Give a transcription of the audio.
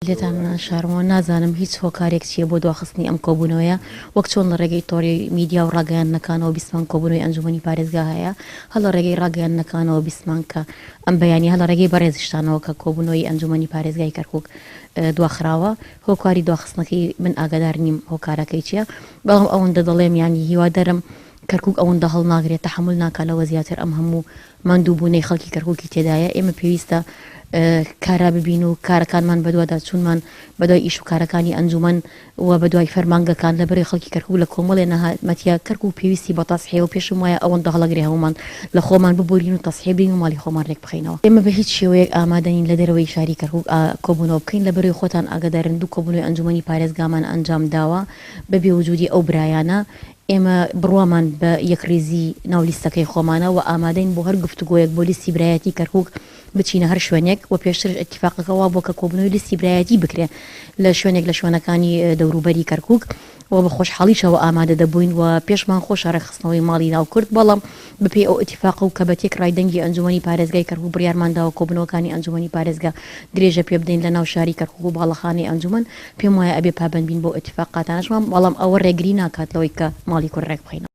لێتان ناشارمەوە نازانم هیچ هۆکارێک چییە بۆ دواخستنی ئەم کۆبوونەوەیە، وەک چۆن لە ڕێگەی تۆڕی میدیا و ڕاگەیاندنەکانەوە بیستمان کۆبوونەوەی ئەنجومەنی پارێزگا هەیە، هەر لە ڕێگەی ڕاگەیاندنەکانەوە بیستمان کە ئەم بەیانیە هەر لە ڕێگەی بەڕێزیشتانەوە کە کۆبوونەوەی ئەنجومەنی پارێزگای کەرکوک دواخراوە، هۆکاری دواخستنەکەی من ئاگادار نیم هۆکارەکەی چییە، بەڵام ئەوەندە دەڵێم یانی هیوادارم کەرکوک ئەوەندە هەڵناگرێت تەحەمول ناکا لەوە زیاتر ئەم هەموو ماندووبوونەی خەڵکی کەرکوکی تێدایە ئێمە پێویستە کارا ببین و کارەکانمان بەدواداچوونمان بەدوای ئیش و کارەکانی ئەنجومەن و بەدوای فەرمانگەکان لەبەرەی خەڵکی کەرکوک لە کۆمەڵێ نەهامەتیە کەرکوک پێویستی بە تەسحیە و پێشم وایە ئەوەندە هەڵەگرێ هەموومان لە خۆمان ببورین و تەسحیە بین و ماڵی خۆمان رێک بخەینەوە. ئێمە بە هیچ شێوەیەک ئامادە نین لە دەرەوەی شاری کەرکوک کۆبوونەوە بکەین لەبەرەی خۆتان ئاگادارن دوو کۆبوونەوەی ئەنجومەنی پارێزگامان ئەنجام داوە بە بێ وجودی ئەو برایانە ئێمە بڕوامان بە یەکڕیزی ناو لیستەکەی خۆمانە و ئامادەین بۆ هەر گفتوگۆیەک بۆ لیستی برایەتی کەرکوک بچینە هەر شوێنێک و پێشترش ئیتیفاقەکە وابووە کە کۆبوونەوەی لیستی برایەتی بکرێ لە شوێنێک لە شوێنەکانی دەوروبەری کەرکوک و بە خۆشحاڵیشەوە ئامادە دەبووین و پێشمان خۆشە ڕێکخستنەوەی ماڵی ناو کورد بەڵام بەپێی ئەو ئیتیفاقە و کە بە تێکڕای دەنگی ئەنجومەنی پارێزگای کەرکوک بڕیارمان داوە کۆبوونەوەکانی ئەنجومەنی پارێزگا درێژە پێبدەین لە ناو شاری کەرکوک و باڵەخانەی ئەنجومەن پێم وایە ئەبێ پابەند بین بەو ئیتیفاقاتانەشمان بەڵام ئەوە ڕێگری ناکات لەوەی کە ماڵی کورد ڕێک بخەینەوە.